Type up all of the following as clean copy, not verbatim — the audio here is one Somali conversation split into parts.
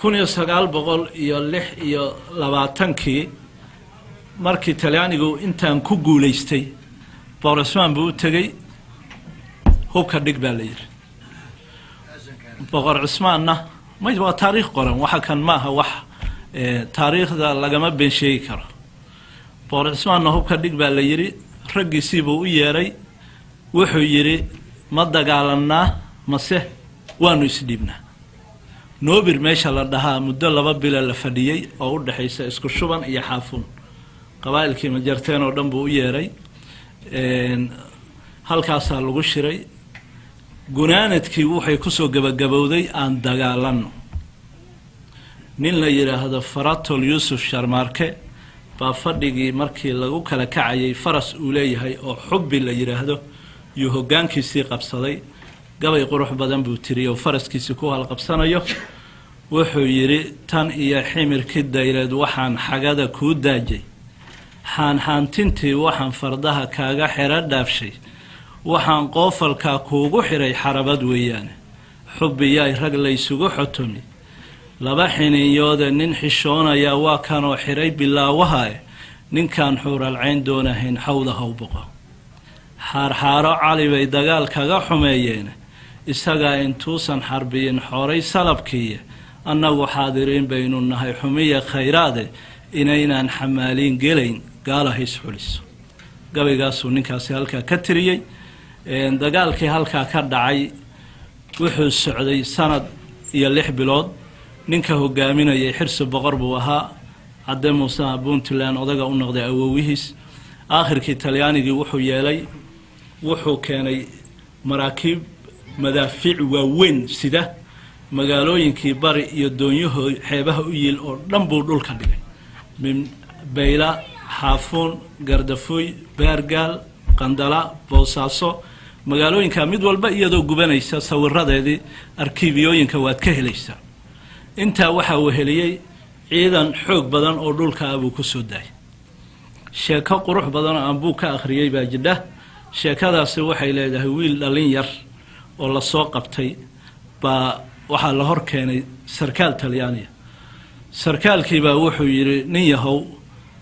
1926-kii markii Talyaanigu intaan ku guulaystay, Boqor Cusmaan buu u tegey. "Hubka dhig," baa la yidhi. Boqor Cusmaanna may, waa taariikh qoran, waxa kan maaha wax taariikhda lagama been sheegi karo. Boqor Cusmaanna "Hubka dhig," baa la yidhi. Raggiisii buu u yeedhay. Wuxuu yidhi, "Ma dagaalanaa mase waanu isdhiibnaa?" Noobir meesha la dhahaa muddo 2 bila la fadhiyey oo u dhexaysa Isku Shuban iyo Xaafuun. Qabaa'ilkii Majarteen oo dhan buu u yeedhay. Halkaasaa lagu shiray. Gunaanadkii waxay kusoo gabagabowday aan dagaalano. Nin la yidhaahdo Faratol Yuusuf Sharmaarke baa fadhigii markii lagu kala kacayay, faras uu leeyahay oo Xubbi la yidhaahdo yuu hoggaankiisii qabsaday. Gabay qurux badan buu tiriyay oo faraskiisii ku halqabsanayo. Wuxuu yidhi, "Tan iyo ximirkii dayreed waxaan xagada kuu daajay, xaanxaantintii waxaan fardaha kaaga xero dhaafshay, waxaan qoofalkaa kuugu xiray xarabad weeyaane. Xubbiyaay, rag laysugu xotomi laba xiniinyoode, nin xishoonayaa waa kanoo xiray bilaawahae. Ninkaan xuuralcayn doonahayn xawda haw boqo. Xaarxaaro Cali bay dagaal kaga xumeeyeen, isagaa intuusan xarbiyin xoray salabkiiye. Annagu xaadiriin baynu nahay xumiya khayraade, inaynaan xamaaliin gelayn gaala hays xuliso." Gabaygaasuu ninkaasi halkaa ka tiriyey. Dagaalkii halkaa ka dhacay wuxuu socday sanad iyo 6 bilood. Ninka hogaaminayay Xirsi Boqor buu ahaa, Cadde Muuse Puntland odaga u noqday awowihiis. Aakhirkii Talyaanigii wuxuu yeelay, wuxuu keenay maraakiib madaafiic waaweyn sida. Magaalooyinkii bari iyo doonyaho xeebaha u yiil oo dhan buu dhulka dhigay, min Bayla, Xaafuun, Gardafuy, Baargaal, Qandala, Boosaaso. Magaalooyinka mid walba iyadoo gubanaysa sawiradeedii arkiibiyooyinka waad ka helaysaa. Intaa waxaa weheliyey ciidan xoog badan oo dhulka ah buu ku soo daayay. Sheeko qurux badan oo aan buug ka akhriyey baa jidha. Sheekadaasi waxay leedahay, wiil dhalin yar oo lasoo qabtay baa waxaa la hor keenay sarkaal Talyaaniya. Sarkaalkii baa wuxuu yidhi, "Nin yahow,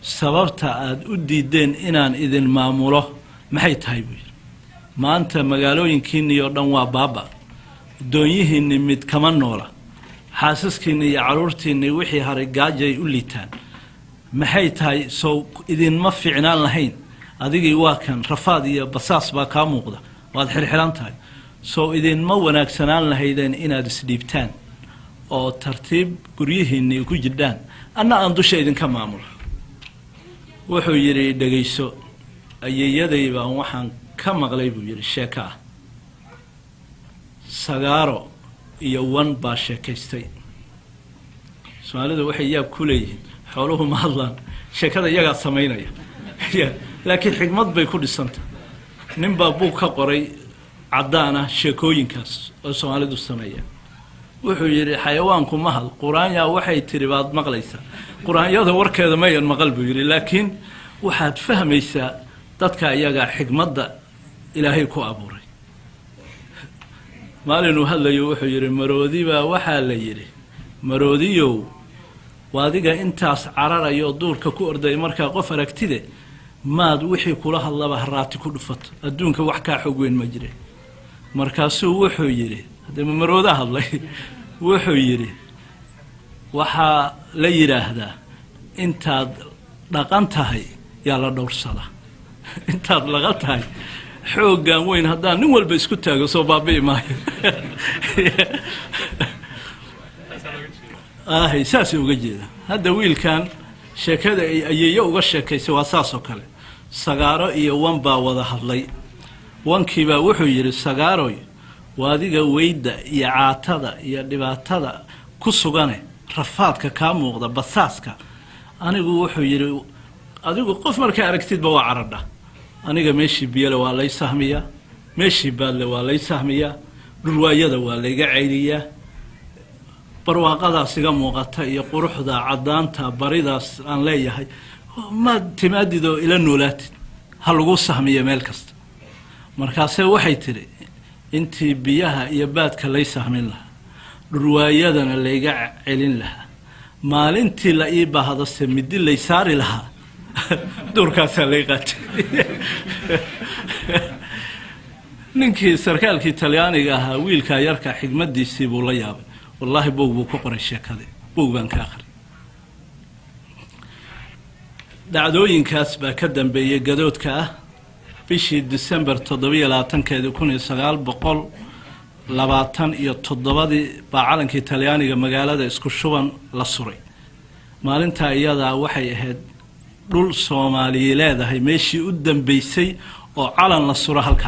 sababta aada u diideen inaan idin maamulo maxay tahay?" buu yidhi. "Maanta magaalooyinkiinnii oo dhan waa baaba, doonyihiinni mid kama noola, xaasaskiinni iyo carruurtiinni wixii haray gaajay u liitaan. Maxay tahay? Sow idinma fiicnaan lahayn? Adigii waa kan rafaad iyo basaas baa kaa muuqda, waad xirxiran tahay. Sow idinma wanaagsanaan lahaydeen inaad isdhiibtaan oo tartiib guryihiinnii ku jidhaan, anna aan dusha idinka maamulo?" Wuxuu yidhi, "Dhegayso, ayeeyaday baan waxaan ka maqlay," buu yidhi, "sheeko ah. Sagaaro iyo wan baa sheekaystay." Soomaalidu waxay yaab ku leeyihiin, xooluhu ma hadlaan, sheekada iyagaa samaynaya, laakiin xigmad bay ku dhisanta. Nin baa buug ka qoray caddaan ah sheekooyinkaas oo Soomaalidu sameeya. Wuxuu yidhi, "Xayawaanku ma had quraanyaa waxay tiri baad maqlaysaa. Quraanyada warkeeda mayan maqal," buu yidhi, "laakiin waxaad fahmaysaa dadka iyagaa xigmadda Ilaahay ku abuuray." Maalinuu hadlayo wuxuu yidhi, "Maroodi baa waxaa la yidhi, 'Maroodiyow, adiga intaas cararayo duurka ku ordaya, markaa qof aragtide maad wixii kula hadlaba haraati ku dhufato? Adduunka wax kaa xog weyn ma jire.' Markaasuu wuxuu yidhi," haddee marooda hadlay, wuxuu yidhi, "Waxaa la yidhaahdaa intaad dhaqan tahay yaa la dhowrsadaa. Intaad dhaqan tahay, xooggan weyn haddaan nin walba isku taago, soo baabi'i maayo." Ahay, saasay uga jeeda. Hadda wiilkan sheekada ay ayeeyo uga sheekaysay waa saas oo kale. Sagaaro iyo wan baa wada hadlay. Wankiibaa wuxuu yidhi, "Sagaaroy, waa adiga weyda iyo caatada iyo dhibaatada ku sugane, rafaadka kaa muuqda, basaaska. Anigu," wuxuu yidhi, "adigu qof markaa aragtidba waa caradha. Aniga meeshii biyale waa lay sahmiyaa, meeshii baadle waa lay sahmiyaa, dhurwaayada waa layga cayliyaa. Barwaaqadaas iga muuqata iyo quruxda caddaanta baridaas aan leeyahay, maad timaadid oo ila noolaatid? Ha lagu sahmiyo meel kasta." Markaase waxay tidhi, "Intii biyaha iyo baadka lay sahmin lahaa, Dhurwaayadana layga celin lahaa. Maalintii la ii baahdo se midi lay saari lahaa, duurkaasaa lay qaatay. Ninkii sarkaalkii Talyaaniga ahaa wiilkaa yarka xigmadiisii buu la yaabay. Wallaahi, buug buu ku qoray sheekadii, buug baan ka akhriyay. Dhacdooyinkaas baa ka dambeeyey gadoodka ah. Bishii December 27-keedii 1927-dii baa calankii Talyaaniga magaalada Isku Shuban la suray. Maalintaa iyadaa waxay ahayd dhul Soomaaliyi leedahay meeshii u dambeysay oo calan la suro halkaas.